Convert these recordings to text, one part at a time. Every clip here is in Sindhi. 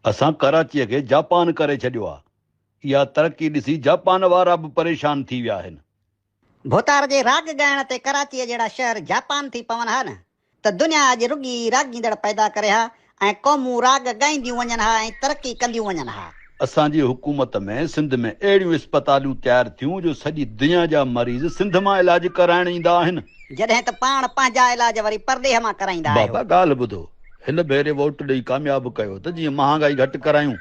اسان ڪراچيء کي جاپان ڪري ڇڏيو آ. اها ترقي ڏسي جاپان وارا به پريشان ٿي ويا آهن. ڀوتار جي راڳ ڳائڻ تي ڪراچيء جهڙا شهر جاپان ٿي پون ها نه ته دنيا اڄ رڳي راڳيندڙ پيدا ڪري ها ۽ قومون راڳ ڳائينديون وڃن ها ۽ ترقي ڪنديون وڃن ها. اسان جي حڪومت ۾ سنڌ ۾ اهڙيون اسپتاليون تيار ٿيون جو سڄي دنيا جا مريض سنڌ مان علاج ڪرائڻ ايندا آهن. جڏهن ته پاڻ پنهنجا علاج وري پرڏيهه مان ڪرائيندا آهيو. بابا ڳالهه ٻڌو، هن ڀيري ووٽ ڏئي ڪامياب ڪيو ته جيئن مهانگائي گهٽ ڪرايون.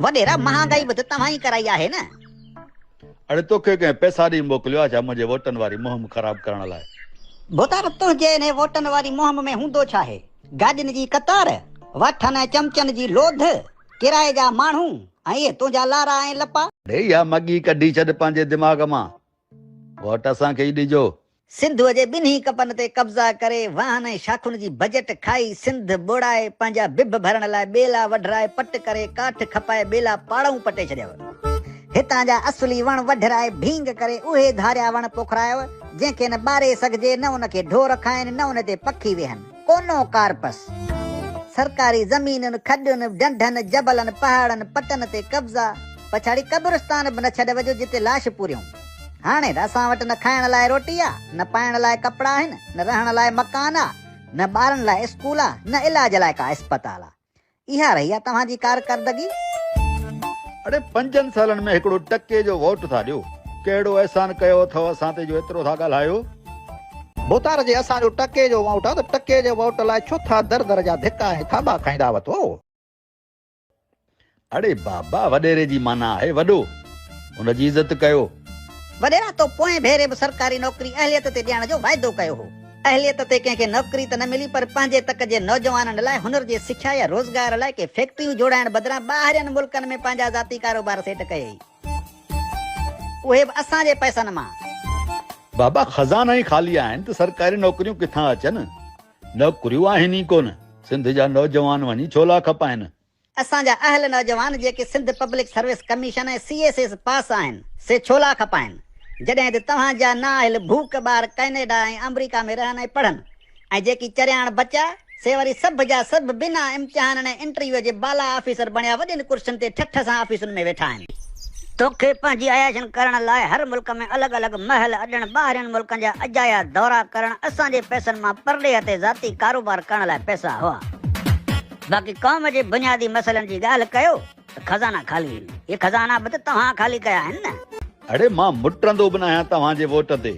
وڏيرا مهانگائي به ته توهان ئي ڪرائي آهي نه. اڙي توکي ڪنهن پئسا ڏئي موڪليو آهي ڇا منهنجي ووٽن واري مهم خراب ڪرڻ لاء. ڀوتار تنهنجي انهي ووٽن واري مهم ۾ هوندو ڇاهي؟ گاڏين جي قطار، واٺن ۽ چمچن جي لوڌ، ڪرائي جا ماڻهو ۽ اهي تنهنجا لارا ۽ لپا. اڙي اها مڳي ڪڍي ڇڏ پنهنجي دماغ مان. ووٽ اسان کي ئي ڏجو. سنڌوء جي ٻنهي ڪپن تي قبضا ڪري، واهن ۽ شاخن جي بجيٽ کائي، سنڌ ٻوڙائي، پنهنجا بڀ ڀرڻ لاء ٻيلا وڍرائي پٽ ڪري، ڪاٺ کپائي ٻيلا پاڙئون پٽي ڇڏيو. هتان جا اصلي وڻ وڍرائي ڀينگ ڪري اهي ڌاريا وڻ پوکرايو، جنهن کي نه ٻاري سگهجي، نه ان کي ڍور کائن، نه ان تي پکي ويهن. ڪونو ڪارپس. سرڪاري زمينن، کڏن، ڍنڍن، جبلن، پهاڙن، پٽن تي قبضا، پڇاڙي قبرستان به نه ڇڏيو جو جتي لاش پوريون. هاڻي ته اسان وٽ نه کائڻ لاء روٽي آ، نه پائڻ لاء ڪپڙا آهن، نه رهڻ لاء مڪان آ، نه ٻارن لاء اسڪول آ، نه علاج لاء ڪا اسپتال آ. اها رهي آ توهان جي ڪارڪردگي؟ اڙي پنجن سالن ۾ هڪڙو ٽڪي جو ووٽ ٿا ڏيو، ڪهڙو احسان ڪيو اٿئو اسان تي جو ايترو ٿا ڳالهايو؟ ڀوتار جي اسان جو ٽڪي جو ووٽ آ ته ٽڪي جي ووٽ لاء ڇو ٿا در در جا ڌڪا ۽ ٿاٻا کائيندا وتو؟ اڙي بابا وڏيري جي معنيٰ آهي وڏو، ان جي عزت ڪيو. وڏيرا تو پوئين ڀيري به سرڪاري نوڪري اهليت تي ڏيڻ جو واعدو ڪيو هو. اهليت تي ڪنهن کي نوڪري ته نه ملي پر پنهنجي تڪ جي نوجوانن لاء هنر جي سکيا يا روزگار لاء ڪي فيڪٽريون جوڙائڻ بدران ٻاهرين ملڪن ۾ پنهنجا ذاتي ڪاروبار سيٽ ڪيئي. اهي به اسان جي پئسن مان. بابا خزانا ئي خالي آهن ته سرڪاري نوڪريون ڪٿان اچن؟ نوڪريون آهن ئي ڪونه، سنڌ جا نوجوان وڃي ڇولا کپائن. اسان جا اهل نوجوان جيڪي Sindh public service commission ۽ C S S pass آهن، سي ڇولا کپائن، جڏهن ته توهان جا نااهل ڀوڪ ٻار ڪئنيڊا ۽ آمريڪا ۾ رهن ۽ پڙهن ۽ جيڪي چرياڻ بچيا، سي وري سڀ جا سڀ بنا امتحانن ۽ انٽرويو جي بالا آفيسر بڻيا وڏين ڪرسين تي ٺٺ سان آفيسن ۾ ويٺا آهن. توکي پنهنجي عياشين ڪرڻ لاء هر ملڪ ۾ الڳ الڳ محل اڏڻ، ٻاهرين ملڪن جا اجايا دورا ڪرڻ، اسان جي پئسن مان پرڏيهه تي ذاتي ڪاروبار ڪرڻ لاء پئسا هئا. باقي قوم جي بنيادي مسئلن جي ڳالهه ڪيو ته خزانا خالي آهن. اهي خزانا به ته توهان خالي ڪيا آهن نه. اڙي مان مٽندو به ناهيان توهان جي ووٽ تي.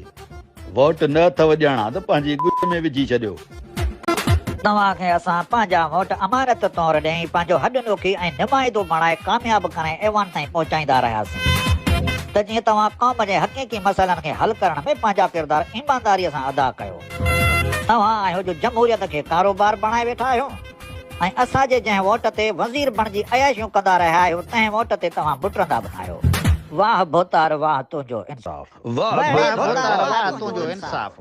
ووٽ نه اٿئو ڏيڻا ته پنهنجي ڳچ ۾ وجهي ڇڏيو. توهان کي اسان پنهنجا ووٽ امانت طور ڏئي پنهنجو هڏ ڏوکي ۽ نمائندو بڻائي ڪامياب ڪري ايوان تائين پهچائيندا رهياسين ته جيئن توهان قوم جي حقيقي مسئلن کي حل ڪرڻ ۾ پنهنجا ڪردار ايمانداريء سان ادا ڪيو. توهان آهيو جو جمهوريت کي ڪاروبار بڻائي ويٺا آهيو ۽ اسان جي جنهن ووٽ تي وزير بڻجي عياشيون ڪندا رهيا آهيو تنهن ووٽ تي توهان بٽرندا به ناهيو. واهه ڀوتار واهه تنهنجو انصاف. واهه ڀوتار واهه تنهنجو انصاف.